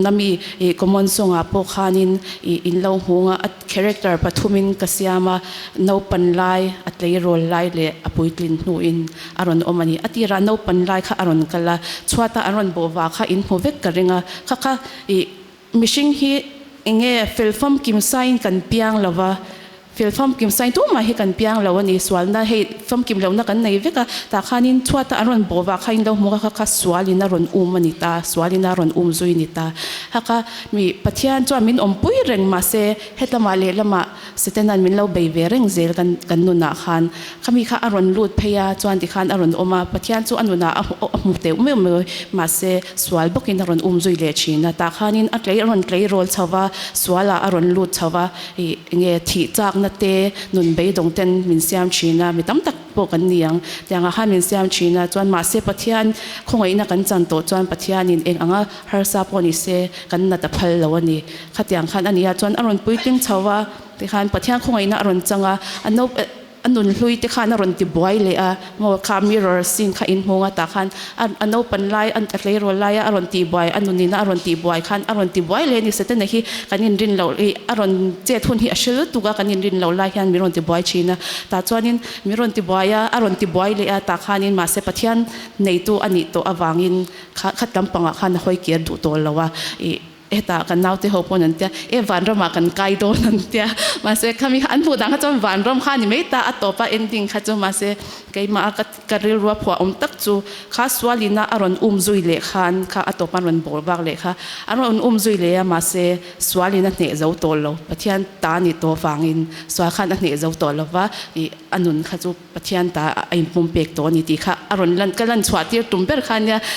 Na mi i common song ah pawh khanin i in lo hmung a, a character pathumin ka siam a, naupan lai, a tleirawl lai leh a puitlin hnuin a rawn awm a ni. A tirah naupan lai kha a rawn kal a, chhuata an rawn bawh vah kha in hmu vek ka ring a, kha kha i mihring hi enge fel famkim sain kan piang lo va, Fel famkim sain tumah hi kan piang lo a ni, sualna hei famkim lohna kan nei vek a, tah khanin chhuata an rawn bawh vah kha in lo hmu kha kha sualin a rawn um a ni ta, sualin a rawn um zui a ni ta. Haka mi Pathian chuan min awmpui reng mahse hetlama lehlamah Setanan min lo bei ve reng zel kan kan nunah khan khami kha a rawn lut phei a, chuan tikhan a rawn awm a, Pathian chu a nunah a hmu teuh meuh meuh mahse sual bawkin a rawn um zui leh thin a, tah khanin a tlei a rawn tleirawl chho va, sualah a rawn lut chho va. Ih nge thih chakna te nun beidawng ten min siam thin a, mi tam tak pawh kan ni ang tiangah khan min siam thin a, chuan mahse Pathian khawngaihna kan chan tawh chuan Pathianin eng anga harsa pawh ni se kan nat a phal lo a ni. Khatiang khan a ni a, chuan a rawn puitling chho a tikhan Pathian khawngaihna a rawn chang a, a no A nun hlui te khan a rawn ti buai leh a, maw kha mirror scene kha in hmung a tah khan a a naupan lai a tleirawl lai a a rawn tih buai a nunin a rawn tih buai khan a rawn ti buai leh a ni Setana hi kan inrin loh i a rawn chet hun hi a hre lutuk a kan inrin loh lai hian min rawn ti buai thin a tah chuanin min rawn ti buai a a rawn ti buai leh a tah khanin mahse Pathian neitu a nih tawh avangin kha khat lampangah khan a hawi kir duh tawh lo a ih Hetah kan naute ho pawn an tia, e vanramah kan kai dawn an tia. Mahse khami kha an hmuh dan kha chuan vanram kha a ni mai ta, a tawpa ending kha chu mahse keimah a ka rilru a phuah awm tak chu kha sualina a rawn um zui leh khan kha a tawpa an rawn bawl vak leh kha an rawn um zui leh a mahse sualin a hneh zo tawh lo, Pathian ta ni tawh vangin sual khan a hneh zo tawh lo va ih a nun kha chu Pathian ta a inpum pek tawh a ni tih kha a rawn lan ka lan chhuah tir tum ber kha ania.